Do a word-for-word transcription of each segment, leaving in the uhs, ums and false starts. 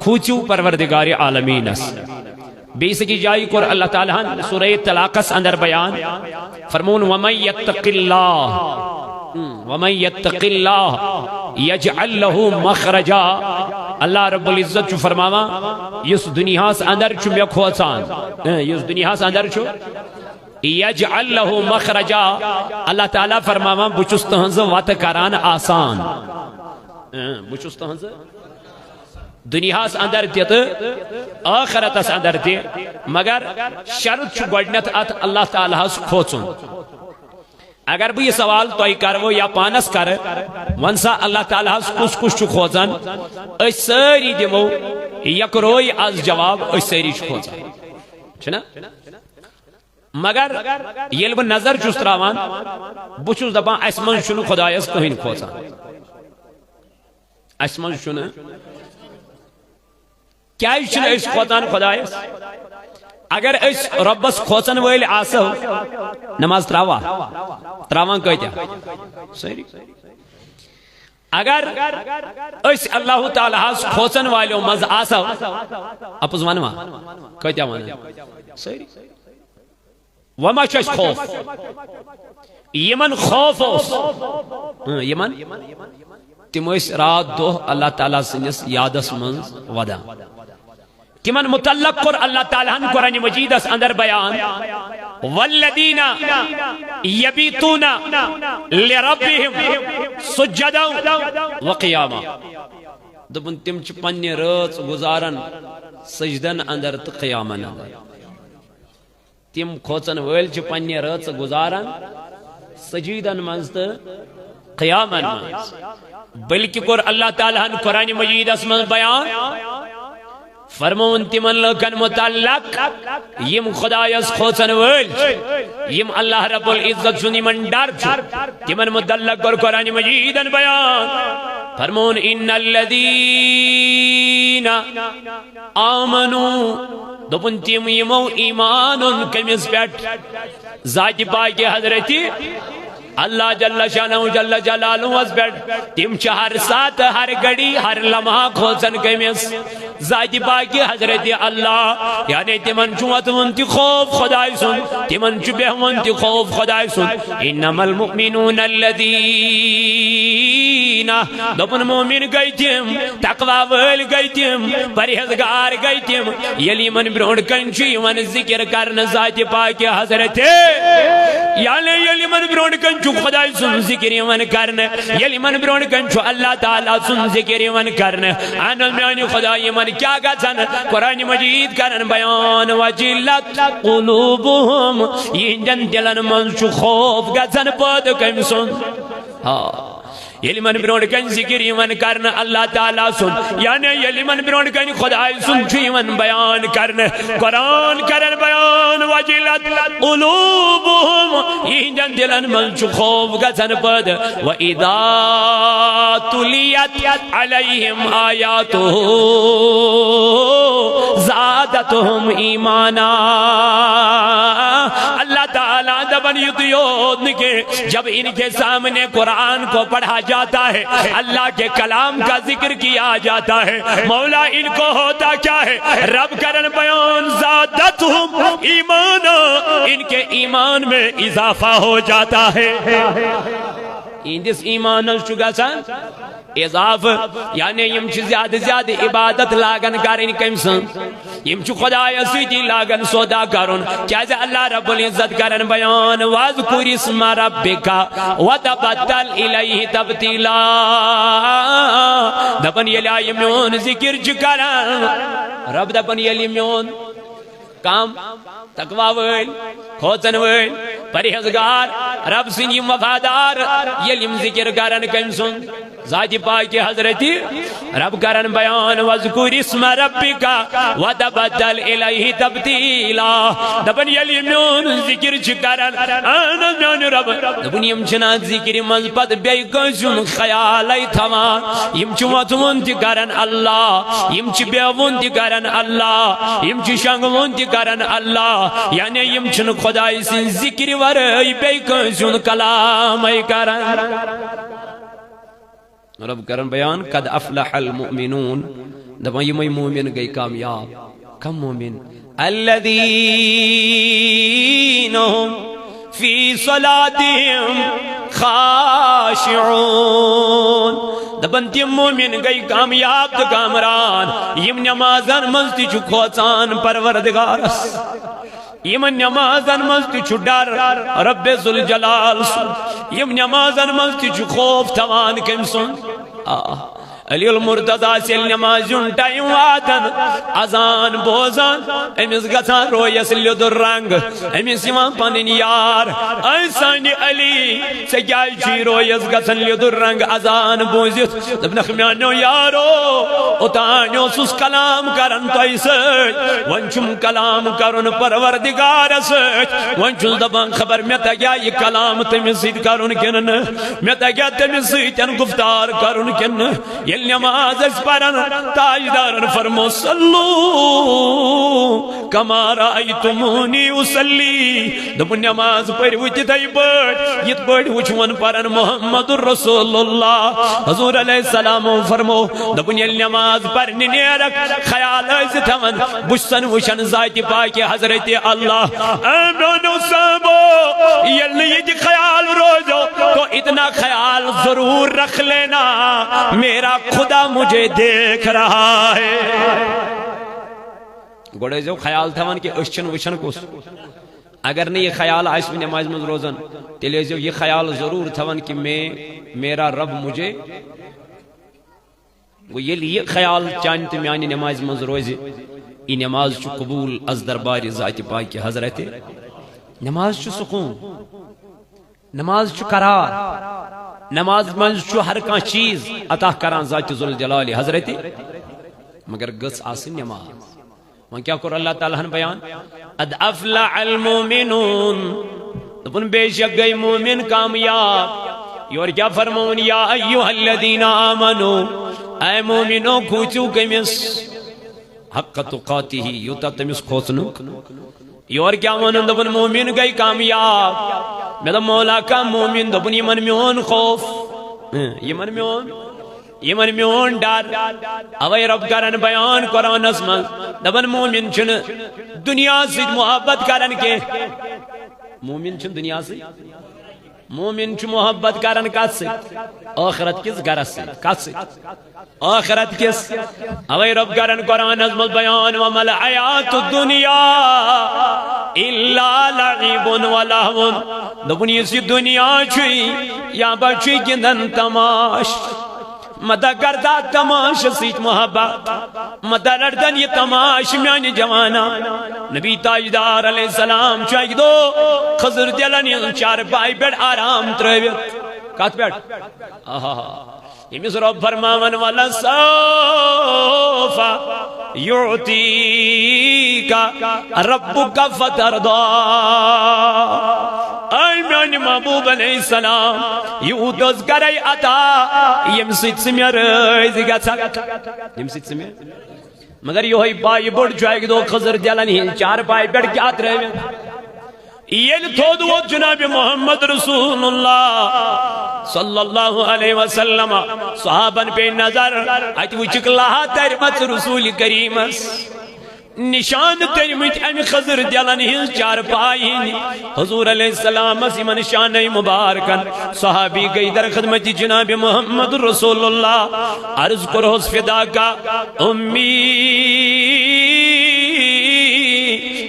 پوٗژِو پروردگار عالمیٖنس۔ بیٚیِس أکِس جایہِ کوٚر اللہ تعالیٰ ہن سورہ طلاقس اندر بیان، فرمووُن، "ومن یتق اللہ، ومن یتق اللہ یجعل لہ مخرجا۔" اللہ رب العزت چھُ فرماوان، یُس دُنیاہس اندر چھُ مےٚ کھوژان، اۭں، یُس دُنیاہس اندر چھُ، یجعل لہ مخرجا، اللہ تعالیٰ فرماوان، بہٕ چھُس تُہنٛزٕ وتہٕ کران آسان۔ اۭں، بہٕ چھُس تُہنٛزٕ دُنیاہس اندر تہِ تہٕ ٲخرتس اندر تہِ، مگر شرط چھُ گۄڈٕنیتھ اتھ اللہ تعالیٰ ہس کھوژُن۔ اگر بہٕ یہِ سوال تۄہہِ کرو یا پانس کرٕ، وَن سا اللہ تعالیٰ ہس کُس کُس چھُ کھوژان؟ أسۍ سٲری دِمو یکروے از جواب، أسۍ سٲری چھِ کھوژان، چھُنہ؟ مگر ییٚلہِ بہٕ نظر چھُس تراوان، بہٕ چھُس دپان، اسہِ منٛز چھُنہٕ خۄدایس کٕہٕنۍ کھوژان۔ اسہِ منٛز چھُنہٕ۔ کیازِ چھِنہٕ أسۍ کھوژان خۄدایس؟ اگر أسۍ رۄبس کھوژن وٲلۍ آسو، نماز تراوا؟ تراوان کۭتیاہ؟ سٲری۔ اگر أسۍ اللہ تعالیٰ ہس کھوژن والیو منٛز آسو، اپُز ونوا؟ کۭتیاہ ونان؟ سٲری۔ وۄنۍ ما چھُ اَسہِ خوف؟ یِمن خوف اوس۔ اۭں، یِمن، تِم ٲسۍ راتھ دۄہ اللہ تعالیٰ سٕنٛدِس یادس منٛز ودان۔ تِمن متعلق کوٚر اللہ تعالیٰ ہن قرآن مجیدس اندر بیان، "والذین یبیتون لربہم سجدا وقیاما۔" دوٚپُن، تِم چھِ پننہِ رٲژ گُزاران سجدن اندر تہٕ قیامن اندر۔ تِم کھوژن وٲلۍ چھِ پننہِ رٲژٕ گُزاران سجیدن منٛز تہٕ قیامن منٛز۔ بلکہِ کوٚر اللہ تعالیٰ ہن قرآن مجیدس منٛز بیان، فرمووُن تِمن لوٗکن متعلق، یِم خۄدایس کھوژن وٲلۍ چھِ، یِم اللہ رب العزت سُنٛد یِمن ڈر چھُ، تِمن متعلق کوٚر قرآن مجیدن بیان، فرمووُن، "ان الذین آمنو"، دوٚپُن، تِم یِمو ایمان اوٚن کٔمِس پٮ۪ٹھ؟ ذاتِ پاکہِ حضرتِ اللہ جل شانہ جل جلالہس پٮ۪ٹھ۔ تِم چھِ ہر ساتہٕ، ہر گھڑی، ہر لمحہ کھوژان کٔمِس؟ ذاتِ پاکہِ حضرتِ اللہ۔ یعنی تِمن چھُ وۄتھوُن تہِ خوف خۄداے سُنٛد، تِمن چھُ بیہوُن تہِ خوف خۄداے سُنٛد۔ انما المؤمنون الذین، دوٚپُن، مومن گٔے تِم، تقوی وٲلۍ گٔے تِم، پرہیزگار گٔے تِم، ییٚلہِ یِمن برونٛٹھ کنہِ چھُ یِوان ذکر کرنہٕ ذاتِ پاکہِ حضرتِ، یعنی ییٚلہِ یِمن برونٛٹھ کنہِ چھُ خۄداے سُنٛد ذکر یِوان کرنہٕ، ییٚلہِ یِمن برونٛٹھ کنہِ چھُ اللہ تعالیٰ سُنٛد ذکر یِوان کرنہٕ، اہن حظ میانہِ خۄدا، یِمن کیٛاہ گژھان؟ قرآن مجید کران بیان، وجلت قلوبہم، یِہنٛدٮ۪ن دِلن منٛز چھُ خوف گژھان پٲدٕ کٔمۍ سُنٛد؟ آ۔ ییٚلہِ یِمن برونٛٹھ کنہِ ذکر یِوان کرنہٕ اللہ تعالیٰ سُنٛد، یعنی ییٚلہِ یِمن برونٛٹھ کنہِ خۄداے سُنٛد چھُ یِوان بیان کرنہٕ، قرآن کرن بیان، وجلت قلوبہم، یِہنٛدٮ۪ن دِلن منٛز چھُ خوف گژھان پٲدٕ۔ وَإِذَا تُلِيَتْ عَلَيْهِمْ آيَاتُهُ زَادَتْهُمْ إِيمَانًا۔ اللہ تعالیٰ دپان یُتُے یوت نہٕ کینٛہہ، جب ان کے سامنے قرآن کو پڑھا جاتا ہے، اللہ کے کلام کا ذکر کیا جاتا ہے، مولا، ان کو ہوتا کیا ہے؟ رب کرن بیان، زادتہم ایمانا، ان کے ایمان میں اضافہ ہو جاتا ہے۔ یِہنٛدِس ایمانس چھُ گژھان اضافہٕ، یعنی یِم چھِ زیادٕ زیادٕ عبادت لاگان کرٕنۍ کٔمۍ سٕنٛز؟ یِم چھِ خۄدایس سۭتی لاگان سودا کرُن۔ کیازِ اللہ رب العزت کرن بیان، "وَاذْكُرِ اسْمَ رَبِّكَ وَتَبَتَّلْ إِلَيْهِ تَبْتِيلًا۔" دپان، ییٚلہِ آ یہِ میون ذکر چھُ کران، رب دپان، ییٚلہِ یہِ میون کم تقوی وٲلۍ، کھوژن وٲلۍ، پرہیزگار، رب سٕنٛدۍ یِم وفادار، ییٚلہِ یِم ذکر کرن کٔمۍ سُنٛد؟ ذاتِ پاکہِ حضرتِ رب کرن بیان، "وَاذْكُرِ اسْمَ رَبِّكَ وَتَبَتَّلْ إِلَيْهِ تَبْتِيلًا۔" دپان، ییٚلہِ یہِ میون ذکر چھِ کران، اہن حظ میانہِ رب، دپان، یِم چھِنہٕ اتھ ذکرِ منٛز پتہٕ بیٚیہِ کٲنٛسہِ ہُنٛد خیالے تھاوان۔ یِم چھِ وۄتھوُن تہِ کران اللہ، یِم چھِ بیہوُن تہِ کران اللہ، یِم چھِ شۄنٛگوُن تہِ کران اللہ، یعنی یِم چھِنہٕ خۄداے سٕنٛدِ ذکرِ ورٲے بیٚیہِ کٲنٛسہِ ہُنٛد کلامے کران۔ رب کرن بیان، "قد افلح المؤمنون"، دپان یمے مومن گٔے کامیاب۔ کم مومن؟ "الذین هم فی صلاتہم خاشعون"۔ دپان تم مومن گٔے کامیاب تہٕ کامران، یم نمازن منٛز تہِ چھُ کھوژان پروردگارس۔ یمن نمازن منٛز تہِ چھُ ڈر رب ذوالجلال سُنٛد۔ یم نمازن منٛز تہِ چھُ خوف تھاوان کٔمۍ سُنٛد؟ آ، علی المرتضی آسہِ ییٚلہِ نمازِ ہُنٛد ٹایم واتان، اذان بوزان، أمِس گژھان رویس لیٚدُر رنگ، أمِس یِوان پنٕنۍ یار، "اے سانہِ علی، ژےٚ کیٛازِ چھُے رویس گژھان لیٚدُر رنگ اذان بوٗزِتھ؟" دوٚپنکھ، "میانیو یارو، اوٚتانۍ اوسُس کلام کران تۄہہِ سۭتۍ، وۄنۍ چھُم کلام کرُن پروردگارس سۭتۍ، وۄنۍ چھُس دپان خبر مےٚ تگیٛا یہِ کلام تٔمِس سۭتۍ کرُن کِنہٕ نہٕ، مےٚ تگیٛا تٔمِس سۭتۍ گفتار کرُن کِنہٕ نہٕ؟" ییٚلہِ نماز ٲسۍ پران، تاجدارن فرمو، "صلو کما رأیتمونی اصلی"۔ دوٚپُن، "نماز پٔرِو تِتھے پٲٹھۍ، یِتھ پٲٹھۍ وٕچھوُن پران محمد رسول اللہ۔" حضور علیہ السلامو فرمو، دوٚپُن، ییٚلہِ نماز پرنہِ نیرکھ، خیال ٲسۍ تھاوان، بہٕ چھُسن وٕچھان ذاتِ پاکِ حضرت اللہ۔ اے میانیو صحابو، ییٚلہِ نہٕ یہِ تہِ خیال روزو، تو اتنا خیال ضرور رکھ لینا، میرا خدا مجھے دیکھ رہا ہے۔ گۄڈٕ ٲسۍزیو خیال تھاوان کہِ أسۍ چھِنہٕ وٕچھان کُس۔ اگر نہٕ یہِ خیال آسہِ نٮ۪مازِ منٛز روزان، تیٚلہِ ٲسۍزیو یہِ خیال ضروٗر تھاوان کہِ میں، میرا رب مجھے۔ گوٚو، ییٚلہِ یہِ خیال چانہِ تہٕ میانہِ نٮ۪مازِ منٛز روزِ، یہِ نٮ۪ماز چھُ قبوٗل از دربارِ ذاتِ پاکِ حضرت۔ نٮ۪ماز چھُ سکوٗن، نٮ۪ماز چھُ قرار، نٮ۪مازِ منٛز چھُ ہر کانٛہہ چیٖز عطا کران ذاتِ ذوالجلالِ حضرت، مگر گٔژھ آسٕنۍ نٮ۪ماز۔ وۄنۍ کیٛاہ کوٚر اللہ تعالیٰ ہن بیان؟ "قد افلح المؤمنون"۔ دوٚپُن، بے شک گٔے مومن کامیاب۔ یورٕ کیٛاہ فرمووُن؟ "یا ایھا الذین آمنو"، اے مومنو، کھوٗژِو کٔمِس؟ "حق تقاتہ"، یوٗتاہ تٔمِس کھوژنُک۔ یورٕ کیٛاہ ووٚنُن؟ دوٚپُن، مومن گٔے کامیاب۔ مےٚ دوٚپ، مولا، کانٛہہ مومن؟ دوٚپُن، یِمن میون خوف، اۭں، یِمن میون یِمن میون ڈر۔ اوے رب کرن بیان قرآنس منٛز، دپان، مومن چھُنہٕ دُنیا سۭتۍ محبت کران کینٛہہ۔ مومن چھُنہٕ دُنیا سۭتۍ، مومن چھُ محبت کران کتھ سۭتۍ؟ ٲخرت کِس گرس سۭتۍ۔ کتھ سۭتۍ؟ ٲخرت کِس۔ اوے رب کرن قرآنس منٛز بیان، "وما الحیات الدنیا الا لعب و لہو"۔ دوٚپُن، یُس یہِ دُنیا چھُے، یا با چھُے گِنٛدان تماش۔ مہ دہ کر تہ تماشہٕ سۭتۍ محبت، مہ دہ رٹ تن یہِ تماشہٕ میانہِ جوانا۔ نبی تاجدار علیہ السلام چھُ اکہِ دۄہ خضر دِلن ہٕنٛز چارپاے پٮ۪ٹھ آرام ترٲوِتھ۔ کتھ پٮ۪ٹھ؟ آہا۔ ییٚمِس رۄب فرماوان، "ولسوف یعطیک ربک فترضی"۔ اے میانہِ محبوب علیہ السلام، یوٗت حظ کرے عطا، ییٚمہِ سۭتۍ ژٕ مےٚ رٲضۍ گژھکھ۔ ییٚمہِ سۭتۍ ژٕ مےٚ، مگر یِہوٚے پایہِ بوٚڑ چھُ اَکہِ دۄہ خضر دِلن ہِنٛز چارپایہِ پٮ۪ٹھ کیٛاہ ترٲوِتھ۔ ییٚلہِ تھوٚد ووت جناب محمد رسول اللہ صلی اللہ علیہ وسلم، صحابن پیٚیہِ نظر، اَتہِ وٕچھِکھ لہہ ترِمژ رسول کریٖمس۔ نشان تٔرمٕتۍ امہِ خضر دِلن ہٕنٛز چارپایہِ ہٕنٛدۍ۔ حضور علیہ السلامس یِمن شانَے مُبارکن۔ صحابی گٔے در خدمت جناب محمد رسول اللہ۔ عرض کوٚرہوس، فداک امی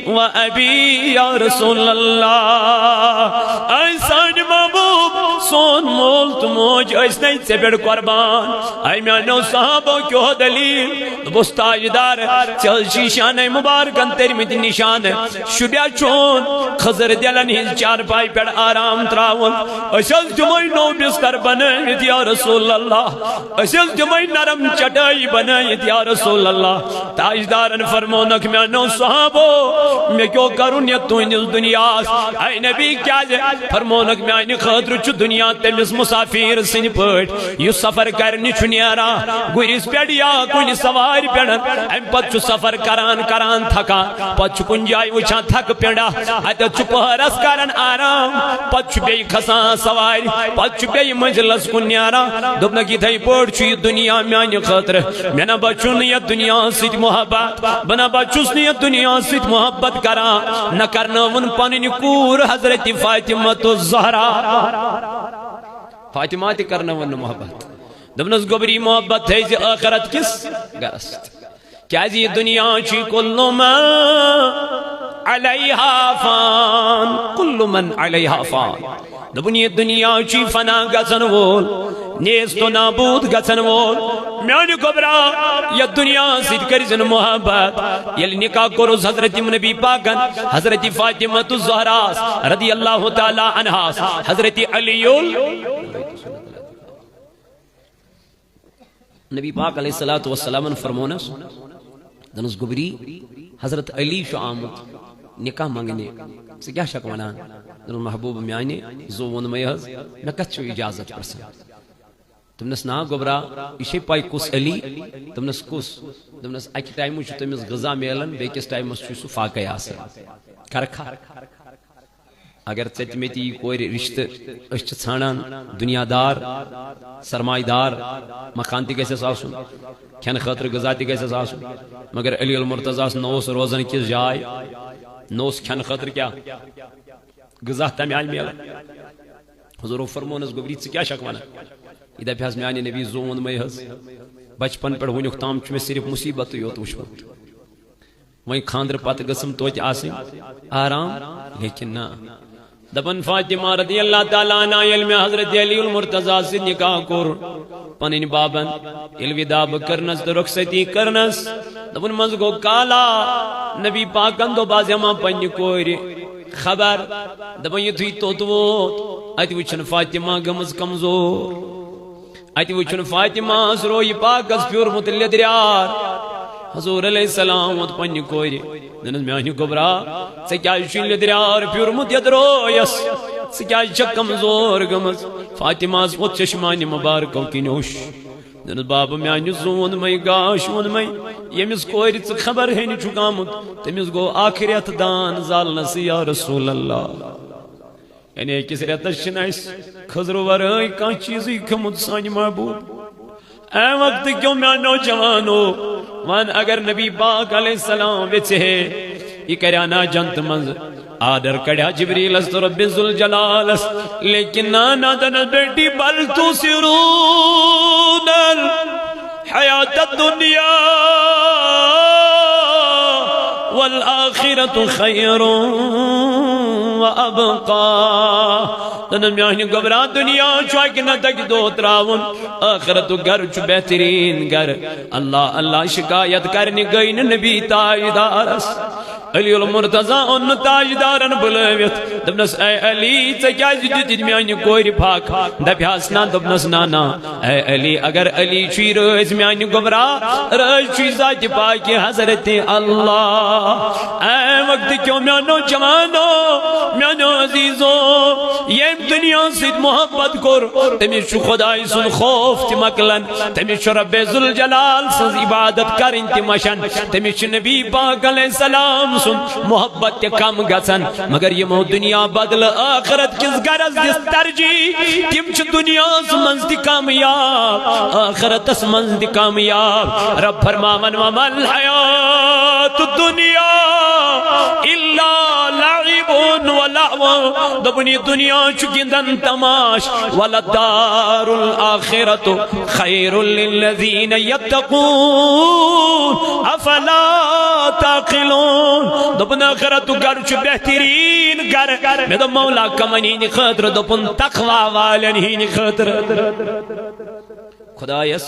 و ابی یا رسول اللہ۔ اے سانہِ محبوب، سون مول تہٕ موج ٲسۍ نے ژےٚ پٮ۪ٹھ قربان۔ اے میانیو صحابو، کیٛاہ دلیل؟ دوٚپُس، تاجدار، ژےٚ حظ چھی شانَے مُبارکَن تٔرمٕتۍ نِشانہٕ۔ شُبیا چون خضر دِلَن ہِنٛز چارپاے پٮ۪ٹھ آرام ترٛاوُن۔ أسۍ حظ دِمَے نوٚو بستر بنٲوِتھ یا رسول اللہ۔ أسۍ حظ دِمَے نرم چٹٲے بنٲوِتھ یا رسول اللہ۔ تاجدارَن فرمونکھ، میٛانیو صحابو، مےٚ کیٛاہ کَرُن یَتھ تُہٕنٛدِس دُنیاہَس؟ اے نبی، کیٛازِ؟ فرمونکھ، میٛانہِ خٲطرٕ چھُ دُنیا یا تٔمِس مُسافِر سٕنٛدِ پٲٹھۍ، یُس سفر کرنہِ چھُ نیران گُرِس پٮ۪ٹھ یا کُنہِ سوارِ پٮ۪ٹھ، اَمہِ پتہٕ چھُ سفر کران کران تھکان، پتہٕ چھُ کُنہِ جایہِ وٕچھان تھکہٕ پٮ۪نٛڈا، اَتٮ۪تھ چھُ پٔہرس کران آرام، پتہٕ چھُ بیٚیہِ کھسان سوارِ، پتہٕ چھُ بیٚیہِ منزلس کُن نیران۔ دوٚپنکھ، یِتھے پٲٹھۍ چھُ یہِ دُنیا میانہِ خٲطرٕ۔ مےٚ نہ بچُن یتھ دُنیا سۭتۍ محبت، بہٕ نہ بچُس نہٕ یتھ دُنیا سۭتۍ محبت کران، نہ کرنٲوٕن پنٕنۍ کوٗر حضرت فاطمہ الزہرا۔ فاطمہ تہِ کرنٲوٕن نہٕ محبت۔ دوٚپنس، گوٚبری، محبت تھٲیزِ ٲخرت کِس گرس۔ کیازِ یہِ دُنیا چھُ کُلُّ مَن علیہا فان، کُلُّ مَن علیہا فان۔ دوٚپُن، یہِ دُنیا چھُ فنا گژھن وول، نیست و نابود گژھن وول۔ میانہِ گوٚبرا، یتھ دُنیا سۭتۍ کٔرۍ زِ نہٕ محبت۔ ییٚلہِ نکاح کوٚرُس حضرت نبی پاکن، حضرت فاطمہ الزہراس رضی اللہ تعالیٰ عنہاس، حضرت علی ال-، نبی پاک علیہ الصلوۃ والسلامن فرمونس، دنس، گوٚبری، حضرت علی چھُ آمُت نکاح منگنہِ، ژٕ کیٛاہ چھکھ ونان؟ دنس، محبوب میانہِ، زُو ووٚن مےٚ حض، مےٚ کتھ چھُ اجازت پرژھان؟ دوٚپنس، نا گوٚبرا، یہِ چھے پاے کُس علی؟ دوٚپنس، کُس؟ دوٚپنس، اکہِ ٹایمہٕ چھُ تٔمِس غذا میلان، بیٚکِس ٹایمس چھُ سُہ فاقے آسان۔ کرکھا؟ اگر ژےٚ تہِ مےٚ تہِ یی کورِ رشتہٕ، أسۍ چھِ ژھانڈان دُنیا دار، سرمایہ دار، مکان تہِ گژھٮ۪س آسُن، کھٮ۪نہٕ خٲطرٕ غذا تہِ گژھٮ۪س آسُن، مگر علی المرتضیٰ ہس نہ اوس روزن کِس جاے، نہ اوس کھٮ۪نہٕ خٲطرٕ کیٛاہ غذا تمہِ آیہِ میلان۔ حضورو فرمونس، گوٚبری، ژٕ کیٛاہ چھکھ ونان؟ یہِ دپہِ حض، میانہِ نبی، زُو ووٚن مےٚ حض، بچپن پٮ۪ٹھ وُنیُک تام چھُ مےٚ صرف مصیبتٕے یوت وُچھمُت۔ وۄنۍ خاندرٕ پتہٕ گٔژھٕم توتہِ آسٕنۍ آرام، لیکن نہ۔ دپان فاطمہ رضی اللہ تعالیٰ عنہا، ییٚلہِ مےٚ حضرت علی المرتضیٰ سۭتۍ نکاح کوٚر، پنٕنۍ بابن ییٚلہِ وداع بہٕ کٔرنس تہٕ رخصتی کٔرنس، دپان منٛزٕ گوٚو کالا، نبی پاکن دوٚپ، از ہٮ۪مہٕ ہا پننہِ کورِ خبر۔ دپان یُتھُے توٚت ووت، اتہِ وُچھُن فاطمہ گٔمٕژ کمزور۔ اتہِ وُچھُن فاطمہ ہس رویہِ پاکس پھیورمُت لیٚدریار۔ حضور علیہ السلام ووت پننہِ کورِ، دوٚپنس، میانہِ گوٚبرا، ژےٚ کیازِ چھُے لیٚدریار پھیورمُت یتھ رویس؟ ژٕ کیازِ چھکھ کمزور گٔمٕژ؟ فاطمہ ہس ووت چشمانہِ مبارکو کِنۍ اوٚش۔ دوٚپنس، بابا، میانہِ زُو ووٚن مے، گاش ووٚن مے، ییٚمِس کورِ ژٕ خبر ہیٚنہِ چھُکھ آمُت، تٔمِس گوٚو اکھ رٮ۪تھ دان زالنس، یا رسول اللہ۔ یعنی أکِس رٮ۪تس چھِنہٕ اَسہِ خٔزرٕ ورٲے کانٛہہ چیٖزٕے کھیوٚمُت سانہِ محبوب۔ اَمہِ وقتہٕ کیو میانیو جوانو، وَن اگر نبی پاک علیہ السلام ویژھِ ہے، یہِ کرِ ہا نا جنتہٕ منٛز آرڈر، کڑِ ہا جبریلس تہٕ رۄبِ ذوالجلالس، لیکن نا، نا، دنس بیٹی، بل تؤثرون الحیات الدنیا والآخرة خیر وابقی۔ تہٕ میانہِ گوٚبرا، دُنیا چھُ اکہِ نتہٕ اکہِ دۄہ ترٛاوُن، ٲخرتُک گرٕ چھُ بہتریٖن گرٕ۔ اللہ اللہ شکایت کرنہِ گٔے نہٕ نبی تاجدارس۔ علی المرتضیٰ اوٚن نہٕ تاجدارن بُلٲوِتھ، دوٚپنس، اے علی، ژےٚ کیازِ دیُتُتھ میانہِ کورِ پھکھ؟ دپہِ ہس نا، دوٚپنس، نا نا۔ اے علی، اگر علی چھُے رٲضۍ میانہِ گوٚبرا، رٲضۍ چھُے ذاتِ پاکہِ حضرت اللہ۔ اے وقتہٕ کیو میانیو جوانو، میانیو عزیزو، ییٚمۍ دُنیا سۭتۍ محبت کوٚر، تٔمِس چھُ خدایہِ سُنٛد خوف تہِ مۄکلان، تٔمِس چھُ رۄبِ ذوالجلال سٕنٛز عبادت کرٕنۍ تہِ مشان، تٔمِس چھُ نبی پاک علیہ السلام سُنٛد محبت تہِ کم گژھان۔ مگر یِمو دُنیا بدلہٕ ٲخرت کِس گرس دِژ ترجیح، تِم چھِ دُنیاہس منٛز تہِ کامیاب، ٲخرتس منٛز تہِ کامیاب۔ رب فرماوان، وما الحیات الدنیا الا لعب ولہو۔ دوٚپُن، یہِ دُنیا چھُ گِنٛدان تماش، ولدار الآخرۃ خیر للذین یتقون افلا تعقلون۔ دوٚپُن، ٲخرتُک گرٕ چھُ بہتریٖن گرٕ۔ مےٚ دوٚپ، مولا کمن ہِنٛدِ خٲطرٕ؟ دوٚپُن، تقوا والٮ۪ن ہِنٛدِ خٲطرٕ۔ خدایس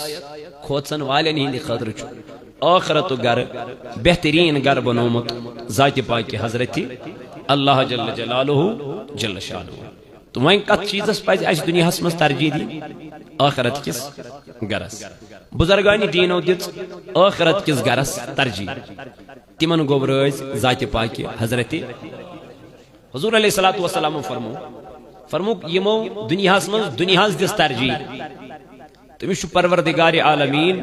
کھوژن والٮ۪ن ہِنٛدِ خٲطرٕ چھُ ٲخرتُک گرٕ بہتریٖن گرٕ بنومُت ذاتِ پاکہِ حضرت اللہ جل جلالہ جل شانہ۔ تہٕ وۄنۍ کتھ چیٖزس پزِ اسہِ دُنیاہس منٛز ترجیح دِنۍ؟ ٲخرت کِس گرس۔ بزرگانِ دیٖنو دِژ ٲخرت کِس گرس ترجیح۔ تِمن گوٚو رٲضۍ ذاتِ پاکہِ حضرت۔ حضور علیہ الصلوۃ والسلام فرمو، فرموک، یِمو دُنیاہس منٛز دُنیاہس دِژ ترجیح۔ تٔمِس چھُ پروردگار عالمین،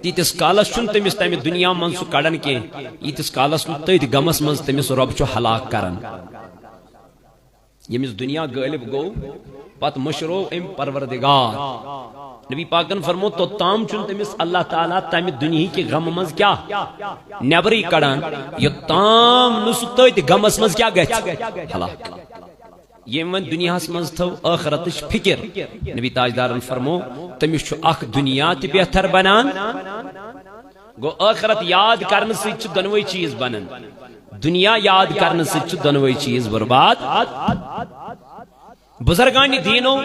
تیٖتِس کالس چھُنہٕ تٔمِس تمہِ دُنیا منٛز سُہ کڑان کینٛہہ، ییٖتِس کالس نہٕ تٔتھۍ غمس منٛز تٔمِس رۄب چھُ ہلاک کران۔ ییٚمِس دُنیا غٲلب گوٚو، پتہٕ مٔشرو أمۍ پروردگار۔ نبی پاکن فرموو، توٚتام چھُنہٕ تٔمِس اللہ تعالیٰ تمہِ دُنیہٕکہِ غمہٕ منٛز کیٛاہ، نٮ۪برٕے کڑان، یوٚتام نہٕ سُہ تٔتھۍ غمس منٛز کیٛاہ گژھِ، ہلاک۔ ییٚمۍ وۄنۍ دُنیاہس منٛز تھٲو ٲخرتٕچ فِکر، نبی تاجدارن فرموو، تٔمِس چھُ اکھ دُنیا تہِ بہتر بنان۔ گوٚو، ٲخرت یاد کرنہٕ سۭتۍ چھِ دۄنوَے چیٖز بنان۔ دُنیا یاد کرنہٕ سۭتۍ چھِ دۄنوَے چیٖز برباد۔ بزرگانِ دیٖنو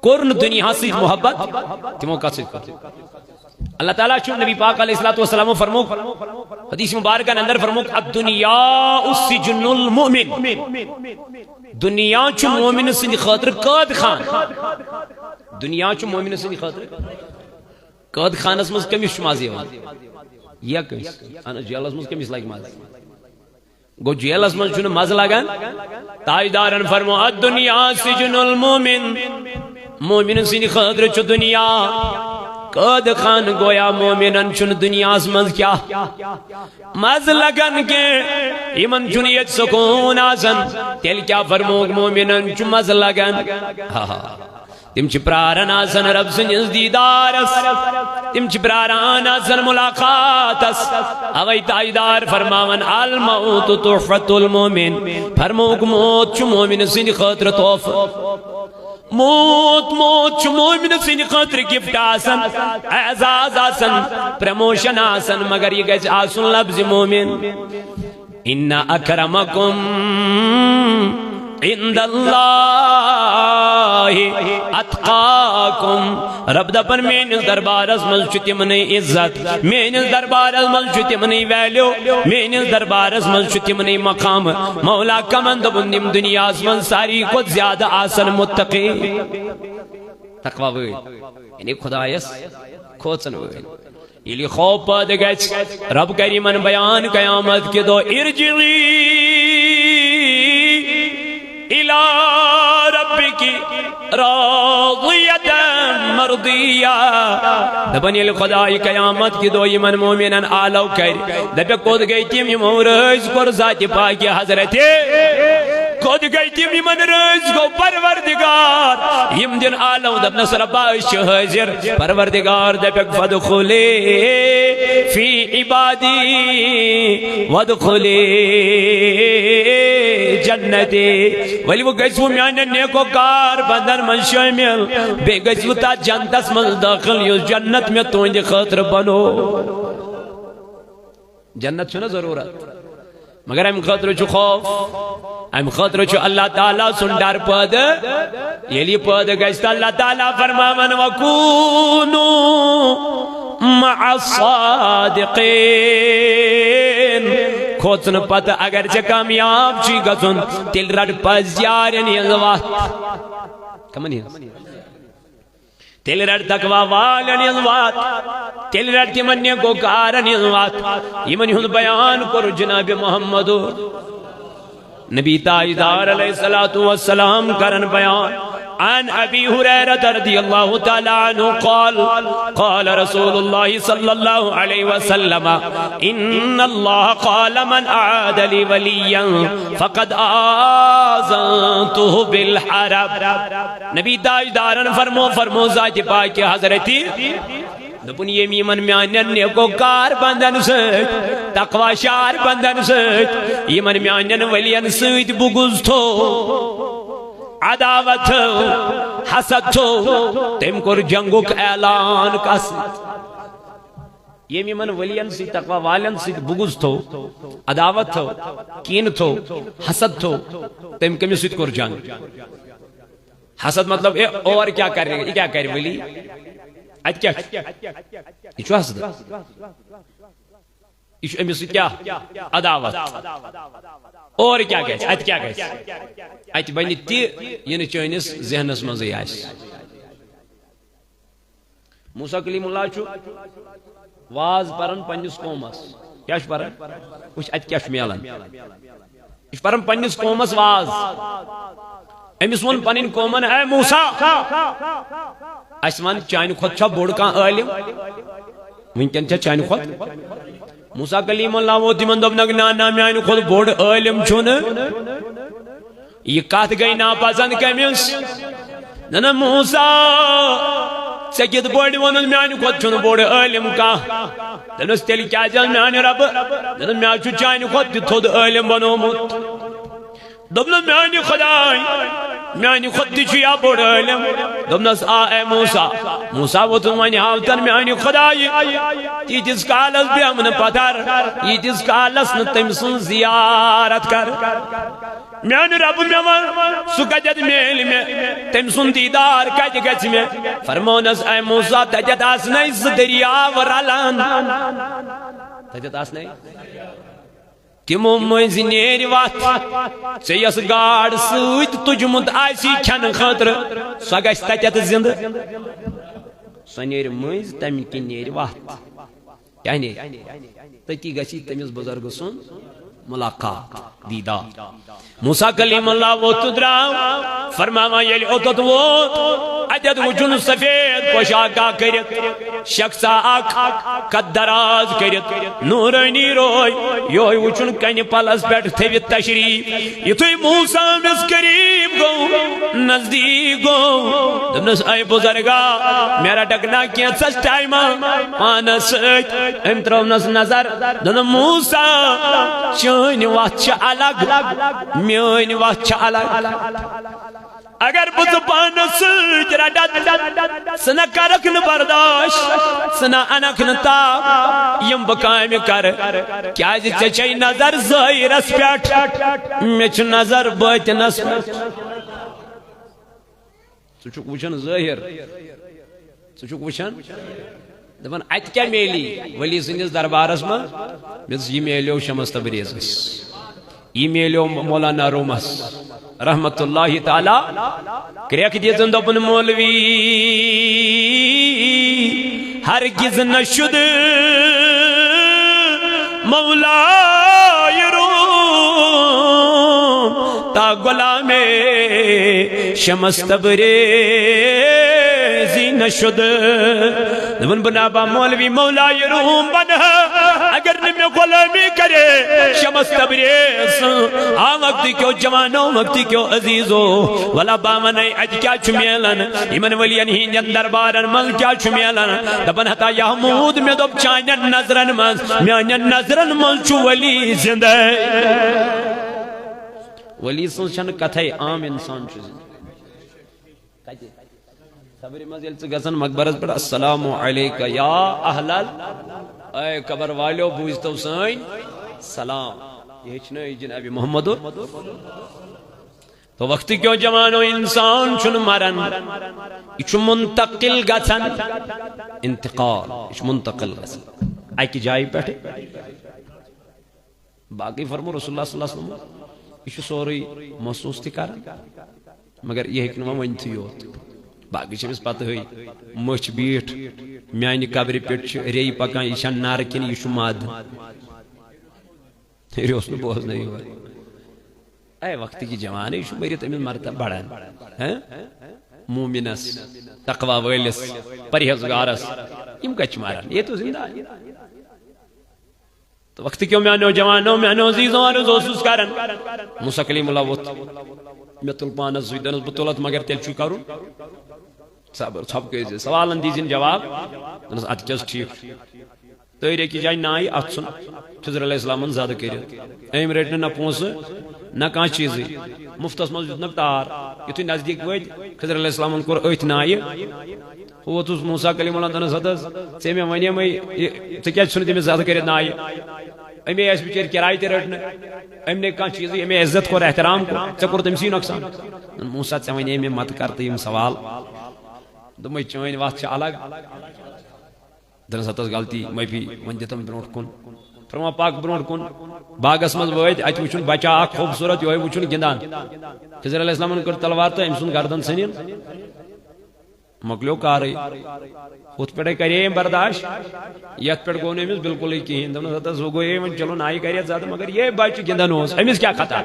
کوٚر نہٕ دُنیاہس سۭتۍ محبت، تِمو کتھ سۭتۍ کوٚر؟ اللہ تعالیٰ چھُ، نبی پاک علیہ الصلوۃ والسلام فرموو، حدیث مبارکن اندر فرموو، "الدنیا سجن المؤمن"، دُنیا چھُ مومن سٕنٛدِ خٲطرٕ قٲد خان۔ دُنیا چھُ مومن سٕنٛدِ خٲطرٕ قٲد خانس منٛز کٔمِس چھُ مزٕ یِوان؟ یا کٲنٛسہِ؟ اہن حظ، جیلس منٛز کٔمِس لگہِ مزٕ؟ گوٚو، جیلس منٛز چھُنہٕ مزٕ لگان۔ تاجدارن فرموو، "الدنیا سجن المؤمن"، مومن سٕنٛدِ خٲطرٕ چھُ دُنیا قٲد خان۔ گویا مومنن چھُنہٕ دُنیاہس منٛز کیٛاہ مزٕ لگان کینٛہہ، یِمن چھُنہٕ ییٚتہِ سکوٗن آسان۔ تیٚلہِ کیٛاہ فرمووُکھ، مومنن چھُ مزٕ لگان۔ ہا ہا۔ تِم چھِ پراران آسان رب سٕنٛدِس دیٖدارس، تِم چھِ پراران آسان مُلاقاتس۔ اوے تاجدار فرماوان، "الموت تحفۃ المؤمن"، فرمووُکھ، موت چھُ مومن سٕنٛدِ خٲطرٕ تحفہٕ۔ موت، موت چھُ مومن سٕنٛدِ خٲطرٕ گفٹ آسان، اعزاز آسان، پروموشن آسان، مگر یہِ گژھِ آسُن لفظِ مومن۔ "ان اکرمکم عند اللہ اتقاکم"۔ رب دپان، میٲنِس دربارس منٛز چھُ تِمنٕے عزت، میٲنِس دربارس منٛز چھُ تِمنٕے ویلیو، میٲنِس دربارس منٛز چھُ تِمنٕے مقام۔ مولا کمن دوٚپُن، یِم دُنیاہس منٛز ساروی کھۄتہٕ زیادٕ آسن متقی، تقوی وٲلۍ، یعنی خدایس کھوژن وٲلۍ۔ ییٚلہِ خوف پٲدٕ گژھِ، رب کرِ یِمن بیان قیامت کہِ دۄہ، "ارجعی الی ربک راضیۃ مرضیہ"۔ دپن ییٚلہِ خداے قیامت کہِ دۄہ یِمن مومنن آلو کرِ، دپکھ، "کوٚت گٔے تِم یِمو رٲضۍ کوٚر ذاتِ پاکہِ حضرتِ؟" کوٚت گٔے تِم یِمن رٲضۍ گوٚو پروردگار؟ یِم دِن آلو، دپنس، "ربا، أسۍ چھِ حٲضِر، پروردگار دپکھ، فادخلی فی عبادی وادخلی جنتی"۔ ؤلِو گٔژھِو میانٮ۪ن نیکو کار بندن منٛز شٲمِل، بیٚیہِ گٔژھِو تتھ جنتس منٛز دٲخل یُس جنت مےٚ تُہنٛدِ خٲطرٕ بنوو۔ جنت چھُنہ ضروٗرت، مگر امہِ خٲطرٕ چھُ خوف، امہِ خٲطرٕ چھُ اللہ تعالیٰ سُنٛد ڈر پٲدٕ۔ ییٚلہِ یہِ پٲدٕ گژھِ تہٕ اللہ تعالیٰ فرماوان، "وکونوا مع الصادقین"۔ کھوژنہٕ پتہٕ اگر ژےٚ کامیاب چھُے گژھُن، تیٚلہِ رٹ پزۍ یارن ہٕنٛز وتھ۔ کمن ہٕنٛز؟ تیٚلہِ رٹ تقوی والٮ۪ن ہٕنٛز وتھ، تیٚلہِ رٹ تِمن نیکو کارن ہٕنٛز وتھ، یِمن ہُنٛد بیان کوٚر جناب محمد نبی تاجدار علیہ الصلوۃ والسلام کرن بیان۔ عن ابی ہریرہ رضی اللہ تعالی عنہ قال، قال رسول اللہ صلی اللہ علیہ وسلم، ان اللہ قال، من عاد لی ولیا فقد آذنتہ بالحرب۔ نبی تاجدارن فرمو، فرمو ذاتِ پاکہِ حضرتی، دوٚپُن، ییٚمۍ یِمن میانٮ۪ن نیکو کار بندن سۭتۍ، تقوی شار بندن سۭتۍ، یِمن میانٮ۪ن ولین سۭتۍ بغض تھوو، عداوت تھٲو، حسد تھوو، تٔمۍ کوٚر جنگُک اعلان۔ کس سۭتۍ؟ ییٚمۍ یِمن ولین سۭتۍ، تقوی والٮ۪ن سۭتۍ بغض تھوو، عداوت تھٲو، کینہٕ تھوو، حسد تھوو، تٔمۍ کٔمِس سۭتۍ کوٚر جنگ؟ حسد مطلب، اے، اور کیا کرنے، یہ کیا کرِ ولی؟ اتہِ کیا چھُ؟ یہِ چھُ حسد۔ یہِ چھُ أمِس سۭتۍ کیا؟ عداوت۔ اور کیا گژھِ؟ اتہِ کیا گژھِ؟ اتہِ بنہِ تہِ، یہِ نہٕ چٲنِس ذہنس منٛزٕے آسہِ۔ موسیٰ کلیم اللہ چھُ واز پران پننِس قومس۔ کیٛاہ چھُ پران؟ وٕچھ، اتہِ کیٛاہ چھُ میلان۔ یہِ چھُ پران پننِس قومس واز۔ أمِس ووٚن پنٕنۍ قومن، "اے موسیٰ، اسہِ ون، چانہِ کھۄتہٕ چھا بوٚڑ کانٛہہ عٲلِم؟ وٕنکیٚن چھا چانہِ کھۄتہٕ؟" موسیٰ کلیم اللہ ووت تِمن، دوٚپنکھ، "نہ، نہ، میانہِ کھۄتہٕ بوٚڑ عٲلِم چھُنہٕ۔" یہِ کتھ گٔے ناپسند کٔمِس؟ نہ، نہ، موسیٰ، ژےٚ کِتھ پٲٹھۍ ووٚنُتھ، "میانہِ کھۄتہٕ چھُنہٕ بوٚڑ عٲلِم کانٛہہ"؟ دوٚپنس، "تیٚلہِ کیازِ حظ میانہِ رۄبہٕ؟ دوٚپنس، مےٚ حظ چھُ چانہِ کھۄتہٕ تہِ تھوٚد عٲلِم بنومُت۔" دوٚپنس، "میانہِ خداے، میانہِ کھۄتہٕ تہِ چھُ یا بوٚڑ عٲلِم؟" دوٚپنس، "آ، اے موسیٰ۔" موسیٰ ووٚتھُن، وۄنۍ ہاو تن میانہِ خدایہِ، تیٖتِس کالس بیٚہمہٕ نہٕ پتھر، ییٖتِس کالس نہٕ تٔمۍ سٕنٛز زیارت کرٕ۔ میانہِ رۄبہٕ، مےٚ وَن، سُہ کَتٮ۪تھ میلہِ مےٚ؟ تٔمۍ سُنٛد دیٖدار کَتہِ گژھِ مےٚ؟ فرمونس، اے موسیٰ، تَتٮ۪تھ آسنے زٕ دٔریاو رَلان۔ تَتٮ۪تھ آسنے۔ تِمو مٔنٛزۍ نیرِ وَتھ۔ ژےٚ یۄس گاڈ سۭتۍ تُجمُت آسی کھٮ۪نہٕ خٲطرٕ، سۄ گژھِ تَتٮ۪تھ زِنٛدٕ۔ سۄ نیرِ مٔنٛزۍ، تَمہِ کِنۍ نیرِ وَتھ۔ یعنی تٔتی گژھِ تٔمِس بُزرگہٕ سُنٛد مُلاقات، دیٖدار۔ موسیٰ کلیم اللہ ووٚتھ تہٕ درٛاو۔ فرماوان ییٚلہِ اوٚتَتھ ووت، اَتٮ۪تھ وُچھُن سفید پوشاکا کٔرِتھ، شخصا اکھ قد دراز کٔرِتھ، نوٗرٲنی روے، یِہوٚے وُچھُن کنہِ پلس پٮ۪ٹھ تھٔوِتھ تشریٖف۔ یُتھُے موسیٰ أمِس قریٖب گوٚو، نزدیٖک گوٚو، دوٚپنس، اے بُزرگا، مےٚ رٹکھ نا کینٛژھس ٹایمہ پانس سۭتۍ؟ أمۍ ترٲونس نظر، دوٚپُن، موسیٰ، چٲنۍ وتھ چھِ الگ، میٲنۍ وتھ چھِ الگ۔ اگر بہٕ ژٕ پانس سۭتۍ رٹتھ، ژٕ نہ کرکھ نہٕ برداشت، ژٕ نہ انکھ نہٕ تاپھ، یِم بہٕ کامہِ کرٕ، کیازِ ژےٚ چھے نظر ظٲہرس پٮ۪ٹھ، مےٚ چھِ نظر باطنس پٮ۪ٹھ۔ ژٕ چھُکھ وٕچھان ظٲہِر، ژٕ چھُکھ وٕچھان۔ دَپان، اَتہِ کیٛاہ میلی ولی سٕنٛدِس دربارس منٛز؟ مےٚ دوٚپُس، یہِ میلیو شمس تبریزس، یہِ میلیو مولانا رومس رحمت اللہ تعالیٰ۔ کرٛٮ۪کھ دِژٕن، دوٚپُن، مولوی، ہرگز نہ شُد مولای روم تا غلام شمس تبریزی نہ شُد۔ دوٚپُن، بہٕ نہ بہٕ مولوی مولای روم بنہٕ ہا، اگر نہٕ مےٚ غلٲمی کرے شمس تبریز۔ آ وقت کیو جوانو، وقت کیو عزیزو، ولا بہٕ ونے اَتہِ کیٛاہ چھُ میلان، یِمن ؤلین ہٕنٛدٮ۪ن دربارن منٛز کیٛاہ چھُ میلان؟ دپان ہتا یحمود، مےٚ دوٚپ چانٮ۪ن نظرن منٛز، میانٮ۪ن نظرن منٛز چھُ ولی زندے۔ ولی سٕنٛز چھنہٕ کتھے، عام انسان چھُ زندے۔ کتہِ؟ قبرِ منٛز ییٚلہِ ژٕ گژھان مقبرس پٮ۪ٹھ، السلام علیک یا اہل ال-، اے قبر والیو، بوٗزتو سٲنۍ سلام۔ یہِ ہیٚچھنٲے جناب محمد۔ تو وقت کیوں جوانو، انسان چھُنہٕ مران، یہِ چھُ منتقل گژھان۔ انتقال، یہِ چھُ منتقل گژھان اکہِ جایہِ پٮ۪ٹھ۔ باقٕے فرمو رسول اللہ صلی اللہ علیہ وسلم، یہِ چھُ سورُے محسوٗس تہِ کران، مگر یہِ ہیٚکہِ نہٕ وۄنۍ ؤنتھٕے یوت۔ باقٕے چھِ أمِس پتہٕے، مٔچھ بیٖٹھ میانہِ قبرِ پٮ۪ٹھ چھِ ریٚیہِ پکان، یہِ چھا نر کِنہٕ یہِ چھُ مد؟ یہِ اوس نہٕ بوزنَے یوت۔ اے وقتٕکۍ جوان، یہِ چھُ مٔرِتھ أمِس مرتبہٕ بڑان۔ ہہ؟ مومنس، تقوی وٲلِس، پرہیزگارس، یِم کتہِ چھِ مران؟ ییٚتہِ اوس زندہ۔ تو وقت کیوں میانو جوانو، میانو عزیزو، عرض اوسُس کران۔ موسیٰ کلیم اللہ ووٚتھ۔ مےٚ تُل پانس سۭتۍ، دوٚپنس، بہٕ تُلتھ، مگر تیٚلہِ چھُے کرُن صبر، ژھۄپہٕ کٔرۍ زِ، سوالن دیٖزِن جواب۔ دوٚپنس، ادٕ کیٛاہ حظ ٹھیٖک چھُ۔ تٔرۍ أکِس جایہِ نایہِ، اتھ ژھُن خضر علیہ السلامن زدٕ کٔرِتھ۔ أمۍ رٔٹۍ نہٕ نہ پونٛسہٕ، نہ کانٛہہ چیٖزٕے۔ مُفتس منٛز دیُتنکھ تار۔ یُتھُے نزدیٖک وٲتۍ، خضر علیہ السلامن کوٚر أتھۍ نایہِ۔ ہُہ ووتُس موسیٰ کلیم اللہ، دوٚپنس، ہتہٕ حظ، ژےٚ مےٚ ونے مے، یہِ، ژےٚ کیٛازِ ژھُنُتھ تٔمِس زدٕ کٔرِتھ نایہِ؟ أمۍ آسہِ بِچٲرۍ کِراے تہِ رٔٹ نہٕ، أمۍ نے کانٛہہ چیٖزٕے، أمۍ عزت کوٚر، احترام کوٚر، ژےٚ کوٚرُتھ أمسٕے نۄقصان۔ موسیٰ، ژےٚ ونے مےٚ مت کر تہٕ یِم سوال۔ دوٚپمَے، چٲنۍ وَتھ چھِ الگ۔ دَپان، سا تَس غلطی، معٲفی، وۄنۍ دِ تِم برونٛٹھ کُن۔ فرمان، پَکھ برونٛٹھ کُن۔ باغَس منٛز وٲتۍ، اَتہِ وٕچھُن بَچہ اَکھ خوٗبصوٗرت، یِہوٚے وٕچھُن گِنٛدان۔ خضر علیہ السلامَن کٔر تلوار تہٕ أمۍ سُنٛد گردن ژھٕنِن۔ مۄکلیو کارٕے۔ ہُتھ پٮ۪ٹھے کرے أمۍ برداش، یتھ پٮ۪ٹھ گوٚو نہٕ أمِس بالکلٕے کِہیٖنۍ۔ دوٚپنس، ہتس، ہُہ گوٚو یہِ، وۄنۍ چلو نایہِ کرِ زیادٕ، مگر یہِ بچہِ گِنٛدان اوس، أمِس کیٛاہ خطا؟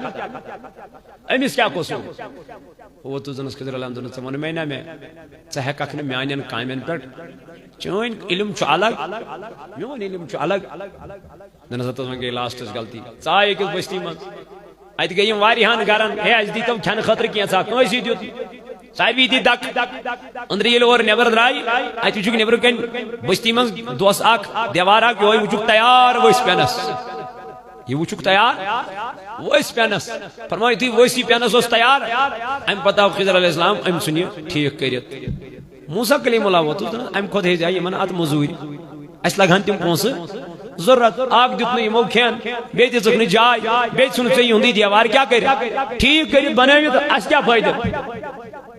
أمِس کیٛاہ قصوٗر؟ ووتُس، دوٚپنس، خضر علیہ السلام، دوٚپنس، ژےٚ ووٚنُے مےٚ نا مےٚ، ژٕ ہٮ۪ککھ نہٕ میانٮ۪ن کامٮ۪ن پٮ۪ٹھ، چٲنۍ علم چھُ الگ، میون علم چھُ الگ۔ دوٚپنس، ہتس، وۄنۍ گٔے لاسٹس غلطی، ژٕ آے أکِس بستی منٛز، اتہِ گٔے یِم واریاہن گرن، ہے، اسہِ دیٖتو کھٮ۪نہٕ خٲطرٕ کینٛژھا، کٲنٛسی دیُت نہٕ۔ ساروی دی دک۔ أنٛدرٕ ییٚلہِ اورٕ نٮ۪بر درٛاے، اتہِ وٕچھُکھ نٮ۪برٕ کنہِ بستی منٛز دۄس اکھ، دیوار اکھ، یِہوٚے وٕچھُکھ تیار ؤسۍ پٮ۪نس۔ یہِ وٕچھُکھ تیار ؤسۍ پٮ۪نس۔ فرماو، یُتھُے ؤسۍ یہِ پٮ۪نس اوس تیار، امہِ پتہٕ آو خضر علیہ السلام أمۍ ژھُن یہِ ٹھیٖک کٔرِتھ۔ موسیٰ کلیم اللہ ووتُس، دوٚپُن، امہِ کھۄتہٕ ہیٚزِ آیہِ یِمن اتھ مٔزوٗرۍ۔ اسہِ لگہن تِم پونٛسہٕ ضروٗرت۔ اکھ دیُت نہٕ یِمو کھٮ۪ن، بیٚیہِ دِژٕکھ نہٕ جاے، بیٚیہِ ژھُنُکھ ژےٚ یِہُنٛدُے دیوار کیٛاہ کٔرِتھ؟ ٹھیٖک کٔرِتھ بنٲوِتھ، اسہِ کیٛاہ فٲیدٕ؟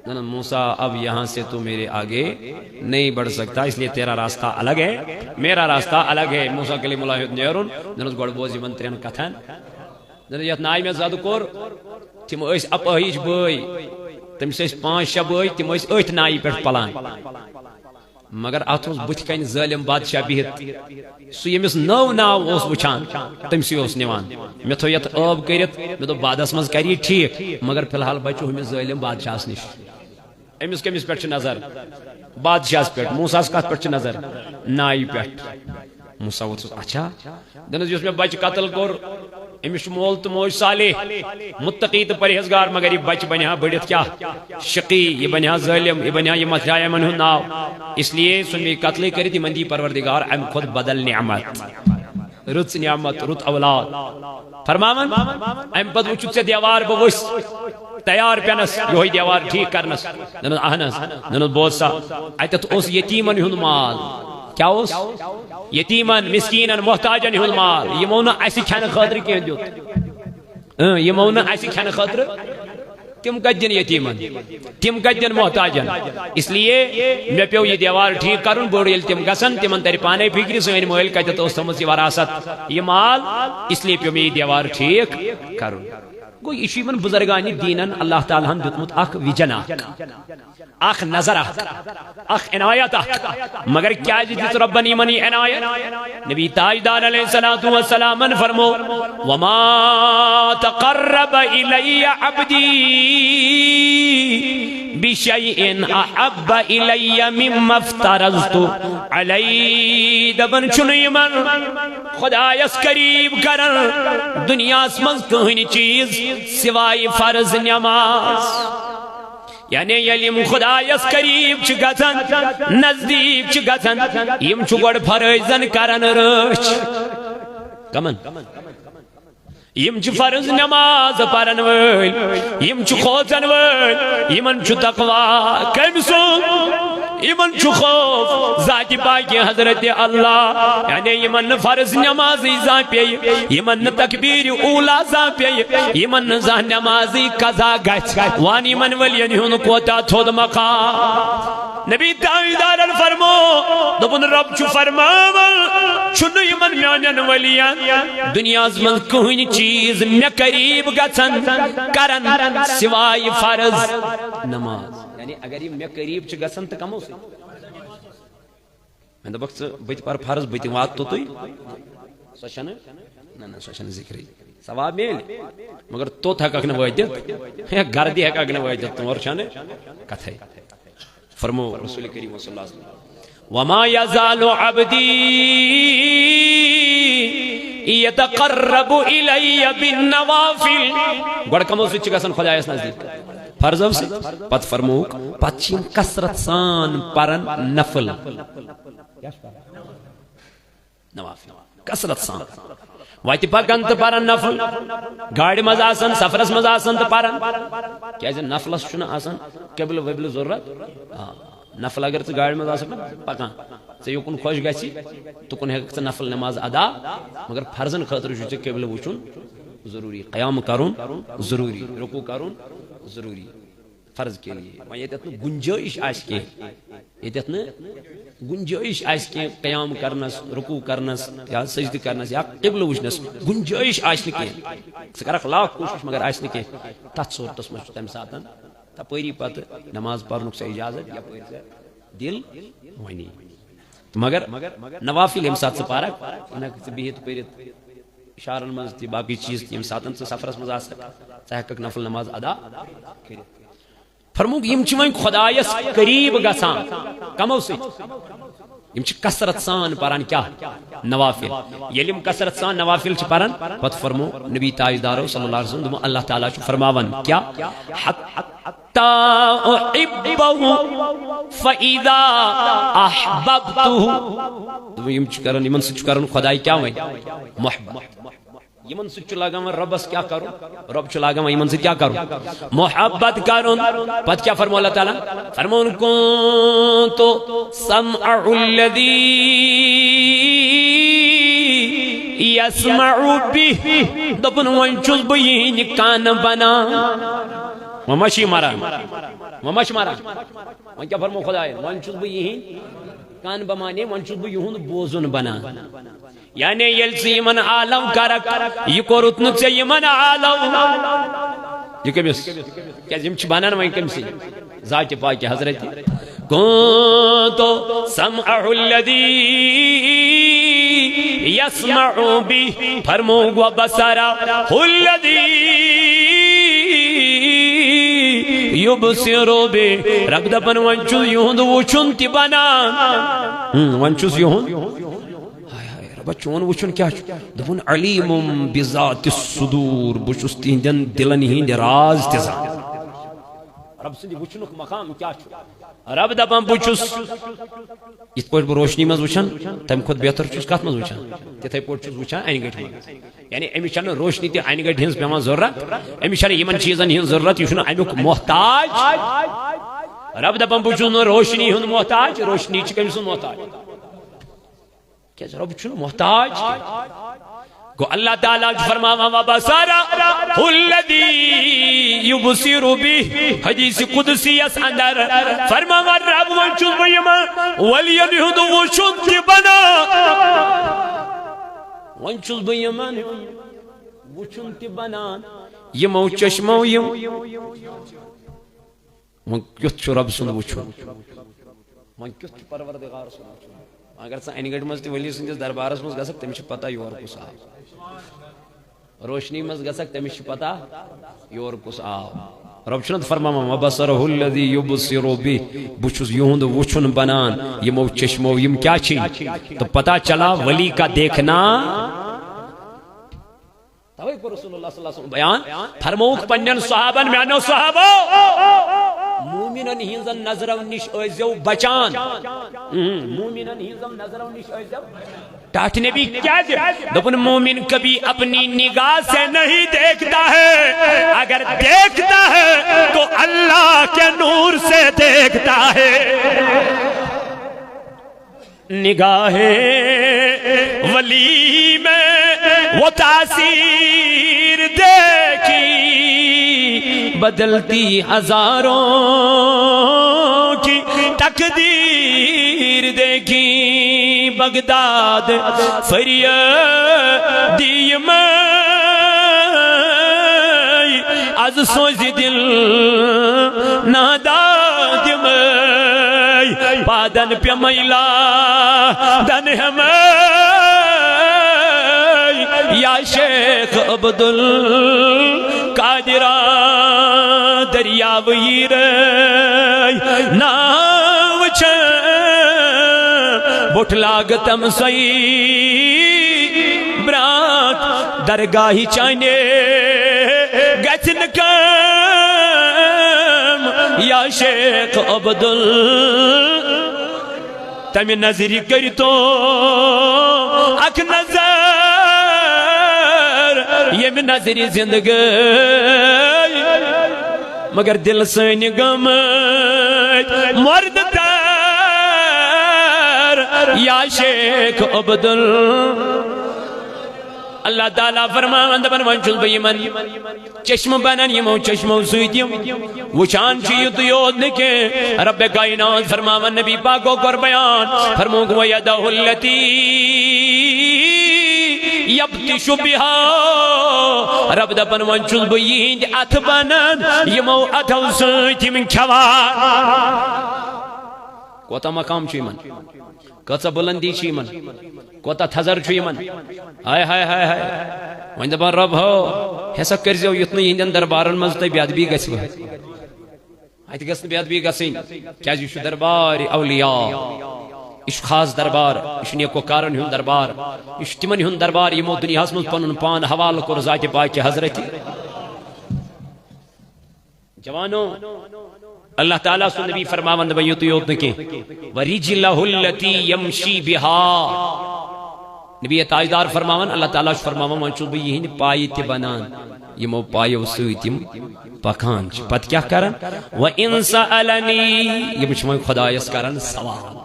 نہ، نہ، موسیٰ، اب یہاں سے تو میرے آگے نہیں بڑھ سکتا، اس لیے تیرا راستہ الگ ہے، میرا راستہ الگ ہے۔ موسیٰ کلیم اللہ ہیوٚت نیرُن، دوٚپنس، گۄڈٕ بوز یِمن ترٛٮ۪ن کتھن۔ دوٚپنس، یتھ نایہِ مےٚ زدٕ کوٚر، تِم ٲسۍ اپٲہِج بٲے، تٔمِس ٲسۍ پانٛژھ شےٚ بٲے، تِم ٲسۍ أتھۍ نایہِ پٮ۪ٹھ پلان۔ مگر اتھ اوس بُتھِ کنہِ ظٲلم بادشاہ بِہِتھ۔ سُہ ییٚمِس نٔو ناو اوس وٕچھان، تٔمۍ سٕے اوس نِوان۔ مےٚ تھوٚو یتھ ٲب کٔرِتھ، مےٚ دوٚپ، بعدس منٛز کرِ یہِ ٹھیٖک، مگر فی الحال بچو ہُمِس ظٲلم بادشاہس نِش۔ أمِس کٔمِس پٮ۪ٹھ چھِ نظر؟ بادشاہس پٮ۪ٹھ۔ موسیٰ ہس کتھ پٮ۪ٹھ چھِ نظر؟ نایہِ پٮ۪ٹھ۔ موسیٰ ووٚتھُس، اچھا، دوٚپنس، یُس مےٚ بچہٕ قتل کوٚر، أمِس چھُ مول تہٕ موج صالح، متقی تہٕ پرہیزگار، مگر یہِ بچہٕ بنہِ ہا بٔڑِتھ کیٛاہ؟ شقی، یہِ بنہِ ہا ظٲلم، یہِ بنہِ ہا، یہِ متھرایہِ یِمن ہُنٛد ناو۔ اس لیے ژھُن مےٚ یہِ قتلٕے کٔرِتھ، یِمن دی پروردگار امہِ کھۄتہٕ بدل نعمت، رٕژ نعمت، رُت اولاد۔ فرماوان، امہِ پتہٕ وٕچھُکھ ژےٚ دیوار بہٕ ؤسۍ تیار پٮ۪نس، یِہوٚے دیوار ٹھیٖک کرنس۔ دوٚپنس، اہن حظ۔ دوٚپنس، بوز سا، اتٮ۪تھ اوس یتیٖمن ہُنٛد مال۔ کیٛاہ اوس؟ یتیٖمن، مسکیٖنن، محتاجن ہُنٛد مال۔ یِمو نہٕ اسہِ کھٮ۪نہٕ خٲطرٕ کینٛہہ دیُت۔ اۭں، یِمو نہٕ اسہِ کھٮ۪نہٕ خٲطرٕ، تِم کتہِ دِن یتیٖمن؟ تِم کتہِ دِن محتاجن؟ اس لیے مےٚ پیوٚو یہِ دیوار ٹھیٖک کرُن۔ بوٚڑ ییٚلہِ تِم گژھن، تِمن ترِ پانے فکرِ، سٲنۍ مٲلۍ کتٮ۪تھ اوس تھٲومٕژ یہِ وراثت، یہِ مال، اس لیے پیوٚو مےٚ یہِ دیوار ٹھیٖک کرُن۔ گوٚو، یہِ چھُ یِمن بزرگانِ دیٖنن اللہ تعالیٰ ہن دیُتمُت اکھ وِجن اکھ۔ اکھ نظر اکھ، اکھ عنایت اکھ۔ مگر کیازِ دِژ رۄبن یِمن یہِ عنایت؟ نبی تاجدار علیہ الصلوۃ والسلامن فرمو، وما تقرب الی عبدی بشیء احب الی مما افترضت علیہ۔ دپان چھُنہٕ یِمن خدایس قریب کران دنیاہس منٛز کٕہٕنۍ چیٖز سوائے فرض نماز۔ یعنی ییٚلہِ یِم خدایس قریب چھِ گژھان، نزدیٖک چھِ گژھان، یِم چھِ گۄڈٕ فرٲیضن کران رٲچھ۔ کمن؟ یِم چھِ فرض نماز پرن وٲلۍ، یِم چھِ کھوژن وٲلۍ، یِمن چھُ تقوی۔ کٔمۍ سُنٛد؟ یِمن چھُ خوف ذاتِ پاکِ حضرت اللہ۔ یعنی یِمن نہٕ فرض نمازٕے زانٛہہ پیٚیہِ، یِمن نہٕ تکبیٖر اوٗلا زانٛہہ پیٚیہِ، یِمن نہٕ زانٛہہ نمازٕے قضا گژھِ۔ وَن یِمن ؤلین ہُنٛد کوتاہ تھوٚد مقام۔ نبی تاجدارن فرمو، دوٚپُن، رۄب چھُ فرماوان، چھُنہٕ یِمن میانٮ۪ن ؤلین دُنیاہس منٛز کٕہٕنۍ چیٖز مےٚ قریب گژھان کران سوائے فرض نماز۔ یعنی اگر یِم مےٚ قریب چھِ گژھان تہٕ کمو سۭتۍ؟ مےٚ دوٚپکھ، ژٕ، بہٕ تہِ پرٕ فرض، بہٕ تہِ واتہٕ توٚتُے۔ سۄ چھنہٕ، نہ، نہ، سۄ چھنہٕ ذِکرٕے۔ ثواب میلہِ، مگر توٚت ہٮ۪ککھ نہٕ وٲتِتھ۔ ہے، گردِ ہٮ۪ککھ نہٕ وٲتِتھ، تور چھنہٕ کتھے۔ فرمو رسول کریم صلی اللہ علیہ وسلم، وما یزال عبدی یتقرب الی بالنوافل۔ گۄڈٕ کمو سۭتۍ چھِ گژھان خۄدایس نزدیٖک؟ فرضو سۭتۍ۔ پتہٕ فرمووُکھ، پتہٕ چھِ یِم کثرت سان پران نفل۔ نوافل۔ کثرت سان۔ وتہِ پکان تہٕ پران نفل۔ گاڑِ منٛز آسان، سفرس منٛز آسان تہٕ پران۔ کیازِ نفلس چھُنہٕ آسان قبلہٕ وبلہٕ ضروٗرت۔ آ، نفل اگر ژٕ گاڑِ منٛز آسکھ نا پکان، ژےٚ یوکُن خۄش گژھِ، تُکُن ہیٚککھ ژٕ نفل نماز ادا، مگر فرضن خٲطرٕ چھُ ژےٚ قبلہٕ وٕچھُن ضروٗری، قیام کرُن ضروٗری، رکوع کرُن ضروٗری۔ فرض کے لیے۔ وۄنۍ ییٚتٮ۪تھ نہٕ گُنجٲیِش آسہِ کینٛہہ، ییٚتٮ۪تھ نہٕ گُنجٲیِش آسہِ کینٛہہ قیام کرنس، رکوع کرنس یا سجدٕ کرنس یا قبلہٕ وٕچھنس گُنجٲیِش آسہِ نہٕ کینٛہہ، ژٕ کرکھ لاکھ کوٗشِش مگر آسہِ نہٕ کینٛہہ، تتھ صوٗرتس منٛز چھُ تمہِ ساتن تپٲری پتہٕ نماز پرنُک ژےٚ اجازت، یپٲرۍ ژےٚ دِل وَنی۔ تہٕ مگر نوافل ییٚمہِ ساتہٕ ژٕ پَرَکھ، ژٕ ہٮ۪کَکھ ژٕ بِہِتھ پٔرِتھ، اِشارَن منٛز تہِ باقٕے چیٖز تہِ، ییٚمہِ ساتَن ژٕ سفرَس منٛز آسَکھ، ژٕ ہٮ۪کَکھ نفل نماز ادا کٔرِتھ۔ فرمووُکھ، یِم چھِ وۄنۍ خۄدایَس قریٖب گژھان۔ کَمو سۭتۍ؟ یِم چھِ کثرت سان پَران کیٛاہ؟ نوافل۔ ییٚلہِ یِم کثرت سان نوافل چھِ پَران، پَتہٕ فرموو نبی تاجدارو صلی اللہ علیہ وسلم، دوٚپُن، اللہ تعالیٰ چھُ فرماوان کیٛاہ؟ حتیٰ احبہ فاذا احببتہ۔ دوٚپُن، یِم چھِ کران، یِمن سۭتۍ چھُ کران خۄداے کیٛاہ وۄنۍ؟ محبت۔ یِمن سۭتۍ چھُ لگان وۄنۍ رۄبس کیٛاہ کرُن؟ رۄب چھُ لگان وۄنۍ یِمن سۭتۍ کیٛاہ کرُن؟ محبت کرُن۔ پتہٕ کیٛاہ فرموو اللہ تعالیٰ؟ فرمووُن، کنت سمعہ الذی یسمع بہ۔ دوٚپُن، وۄنۍ چھُس بہٕ یِہِنٛدۍ کن بنان۔ وۄنۍ ما چھِ یہِ مران؟ وۄنۍ ما چھِ مران؟ وۄنۍ کیٛاہ فرموو خۄدایَن؟ وۄنۍ چھُس بہٕ یِہِنٛدۍ کن بنان، وۄنۍ چھُس بہٕ یِہُنٛد بوزُن بنان۔ یعنی ییٚلہِ ژٕ یِمن عالم کرکھ، یہِ کوٚرُتھ نہٕ ژےٚ یِمن عالم۔ یہِ کٔمِس؟ کیٛازِ یِم چھِ بنان وۄنۍ کٔمۍ سٕنٛدۍ؟ ذاتِ پاکہِ حضرت۔ کنت سمعہ الذی یسمع بہ، فرمووُکھ، و بصرہ الذی یبصر بہ۔ رب دپان، وۄنۍ چھُس یِہُنٛد وٕچھُن تہِ بنان۔ ہم، وۄنۍ چھُس یِہُنٛد۔ ہاے ہاے، ربا، چون وٕچھُن کیٛاہ چھُ؟ دوٚپُن، علیم بذات الصدور، بہٕ چھُس تِہنٛدٮ۪ن دِلن ہٕنٛدۍ راز تہِ زانان۔ رب سٕنٛدِ وٕچھنُک مقام کیٛاہ چھُ؟ رب دپان، بہٕ چھُس، یِتھ پٲٹھۍ بہٕ روشنی منٛز وٕچھان، تمہِ کھۄتہٕ بہتر چھُس کتھ منٛز وٕچھان؟ تِتھے پٲٹھۍ چھُس وٕچھان انہِ گٔٹۍ منٛز۔ یعنی أمِس چھنہٕ روشنی تہِ انہِ گٔٹۍ ہٕنٛز پٮ۪وان ضروٗرت، أمِس چھنہٕ یِمن چیٖزن ہٕنٛز ضروٗرت، یہِ چھُنہٕ امیُک محتاج۔ رب دپان، بہٕ چھُس نہٕ روشنی ہُنٛد محتاج، روشنی چھِ کٔمۍ سُنٛد محتاج؟ کیٛازِ رب چھُنہٕ محتاج۔ گوٚو اللہ تعالیٰ چھُ فرماوان، وبصرہ الذی یبصر بہ۔ حدیث قدسی یس اندر فرماوان، رب، وۄنۍ چھُس بہٕ یِمن ولین ہُنٛد وٕچھُن تہِ بنان۔ وۄنۍ چھُس بہٕ یِمن وٕچھُن تہِ بنان۔ یِمو چشمو یِم۔ وۄنۍ کیُتھ چھُ رب سُنٛد وٕچھُن؟ وۄنۍ کیُتھ چھُ پروردگار سُنٛد وٕچھُن؟ اگر ژٕ انہِ گٔٹۍ منٛز تہِ ؤلی سٕنٛدِس دربارس منٛز گژھکھ، تٔمِس چھِ پتہ یور کُس آو۔ روشنی منٛز گژھکھ، تٔمِس چھِ پتہ یور کُس آو۔ رب چھُنہٕ فرماوان، وبصرہ الذی یبصر بہ، بہٕ چھُس یِہُنٛد وٕچھُن بنان، یِمو چشمو یِم کیٛاہ چھِ؟ تو پتہ چلا ولی کا دیکھنا۔ توے کوٚر رسول اللہ صلی اللہ علیہ وسلم بیان، فرمووُکھ پننٮ۪ن صحابن، میانیو صحابو، مومنن ہٕنٛزن نظرو نِش ٲسۍزیو بچان۔ اۭں، مومنن ہٕنٛزن نظرو نِش ٲسۍزیو۔ ٹاٹھ نبی کیٛازِ؟ دوٚپُن، مومن کبھی اپنی نگاہ سے نہیں دیکھتا ہے، اگر دیکھتا ہے تو اللہ کے نور سے دیکھتا ہے۔ نگاہ ولی میں وہ تاثیر دیکھی، بدلتی ہزاروں کی تقدیر دیکھی۔ بغداد فریادی میں از سوز دل ناداد میں پادن پہ میلا دن ہمیں یا شیخ عبدال قادرا دریاوی رے ناو چھ بوٹھ لاگ تم سئی برات درگاہی چانے گژھِ نہٕ کٲم یا شیخ عبدال۔ تمہِ نظرِ کٔرۍ تو اکھ نظر، ییٚمہِ نظرِ زندگی مگر دل سٲنۍ گٔمٕتۍ مرد تر یا شیخ عبدال۔ اللہ تعالیٰ فرماوان دپان، وۄنۍ چھُس بہٕ یِمن چشمہٕ بنان، یِمو چشمو سۭتۍ یِم وٕچھان چھِ یُتُے یوت نہٕ کینٛہہ۔ رب کائنات فرماوان، نبی پاکو کوٚر بیان، فرمووُکھ، ویدہ التی یبطش بہا۔ رب دپان، وۄنۍ چھُس بہٕ یِہِنٛدۍ اتھٕ بنان، یِمو اتھو سۭتۍ یِم کھٮ۪وان۔ کوتاہ مقام چھُ یِمن؟ کۭژاہ بُلندی چھِ یِمن؟ کوتاہ تھزر چھُ یِمن؟ ہاے ہاے ہاے ہاے۔ وۄنۍ دپان، رۄب ہو، ہسا کٔرۍزیو یُتھ نہٕ یِہنٛدٮ۪ن دربارن منٛز تۄہہِ بے ادبی گژھِ۔ اتہِ گژھِ نہٕ بے ادبی گژھٕنۍ، کیازِ یہِ چھُ دربار اولیاء، یہِ چھُ خاص دربار، یہِ چھُ نیکوکارن ہُنٛد دربار، یہِ چھُ تِمن ہُنٛد دربار یِمو دُنیاہس منٛز پنُن پان حوالہٕ کوٚر ذاتِ پاکہِ حضرت۔ جوانو، اللہ تعالیٰ سُنٛد نبی فرماوان، دپان، یُتُے یوت نہٕ کینٛہہ، ورجلہ التی یمشی بہا۔ نبی تاجدار فرماوان، اللہ تعالیٰ چھُ فرماوان، وۄنۍ چھُس بہٕ یِہنٛدِ پایہِ تہِ بنان، یِمو پایو سۭتۍ یِم پکان چھِ۔ پتہٕ کیٛاہ کران؟ وَإِن سَأَلَنِي، یِم چھِ وۄنۍ خۄدایس کران سوال۔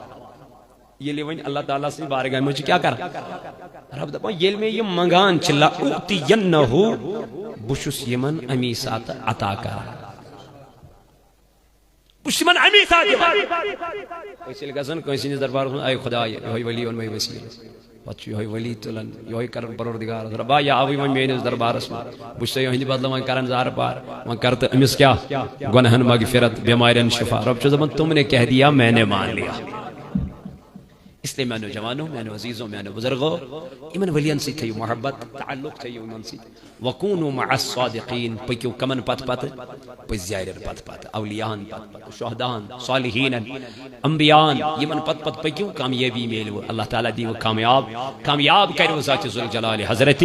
ییٚلہِ وۄنۍ اللہ تعالیٰ سٕنٛدِ بارگاہہِ منٛز چھِ کیٛاہ کران؟ رب دپان، ییٚلہِ مےٚ یِم منٛگان چھِ، لَأُعْطِيَنَّهُ، بہٕ چھُس یِمن اَمی ساتہٕ عطا کران۔ بہٕ چھُس یِمن اَمی ساتہٕ دِوان۔ أسۍ ییٚلہِ گژھان کٲنٛسہِ ہٕنٛدِس دربارس منٛز، اے خۄدایا، یِہوٚے ولی اوٚن مےٚ وسیٖلہٕ، پتہٕ چھُ یِہوٚے ولی تُلان، یِہوٚے کران پروردگارس، رۄبا، یہِ آوٕے وۄنۍ میٲنِس دربارس منٛز، بہٕ چھُسے یِہنٛدِ بدلہٕ وۄنۍ کران زارٕ پار، وۄنۍ کر تہٕ أمِس کیٛاہ؟ گۄناہن مغفرت، بٮ۪مارٮ۪ن شفا۔ رۄب چھُ دپان، تُم نے کہہ دیا، میں نے مان لیا۔ اس لیے میانیو جوانو، میانیو عزیزو، میانیو بزرگو، یِمن ولین سۭتۍ تھٲیِو محبت، تعلق تھٲیِو یِمن سۭتۍ۔ وکونوا مع الصادقین، پٔکِو کمن پتہٕ پتہٕ؟ پٔزۍ یارٮ۪ن پتہٕ پتہٕ، اولیاہن پتہٕ پتہٕ، شہداہن، صالحینن، انبیاہن، یِمن پتہٕ پتہٕ پٔکِو، کامیٲبی میلوٕ، اللہ تعالیٰ دیٖوٕ کامیاب، کامیاب کروٕ ذاتِ ذوالجلال حضرت۔